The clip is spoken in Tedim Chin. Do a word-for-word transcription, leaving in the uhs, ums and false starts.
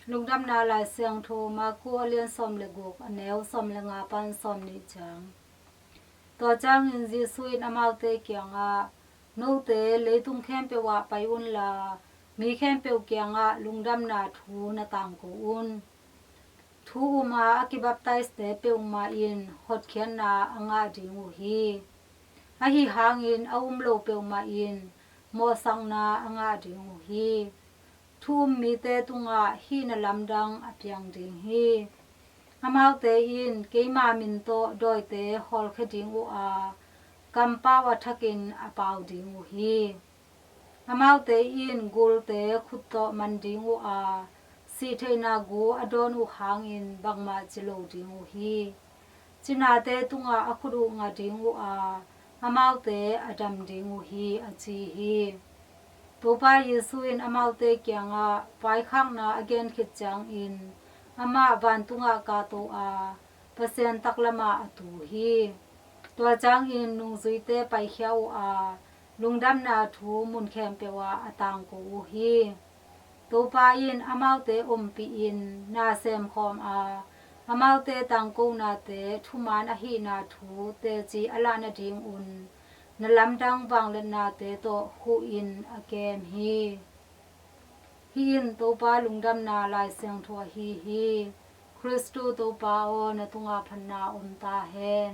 Lungdamna Lai Siangtho Marku a lian sawm le guk, a neu sawm le nga pan sawm nih ciang. Tua ciangin Jesuh in amaute kiangah, "Note leitung khempeuh ah pai unla, mi khempeuh kiangah lungdamna thu na tangko un. Thu um a a kibaptaiz-te peuhmah in hotkhiatna a ngah ding uh hi. Ahi hangin a um lo peuhmah in mawhsakna a ngah ding uh hi. Thu um mite tungah hih na lamdang a piang ding hi. Amaute in keima min tawh dawite hawlkhia ding uh a, kampau a thakin a pau ding uh hi. Amaute in gulte khut tawh man ding uh a, sihtheihna gu a dawn uh hangin bangmah ci lo ding uh hi. Cinate tungah a khut uh nga ding uh a, amaute a dam ding uh hi," a ci hi. Topa Jesuh in amaute kiangah vaikhakna a gen khit ciangin amah vantungah kahto a, Pasian taklamah a tu hi. Tua ciangin nungzuite paikhia uh a, lungdamna thu mun khempeuh ah a tangko uh hi. Topa in amaute ompihin na semkhawm a, amaute tangkonate thuman ahihna thu teci a lah nadingun na lamdang vangliatnate tawh huhin a kem hi. Hih in Topa Lungdamna Lai Siangtho ahi hi. Khristu Topa aw, na tungah phatna om ta hen.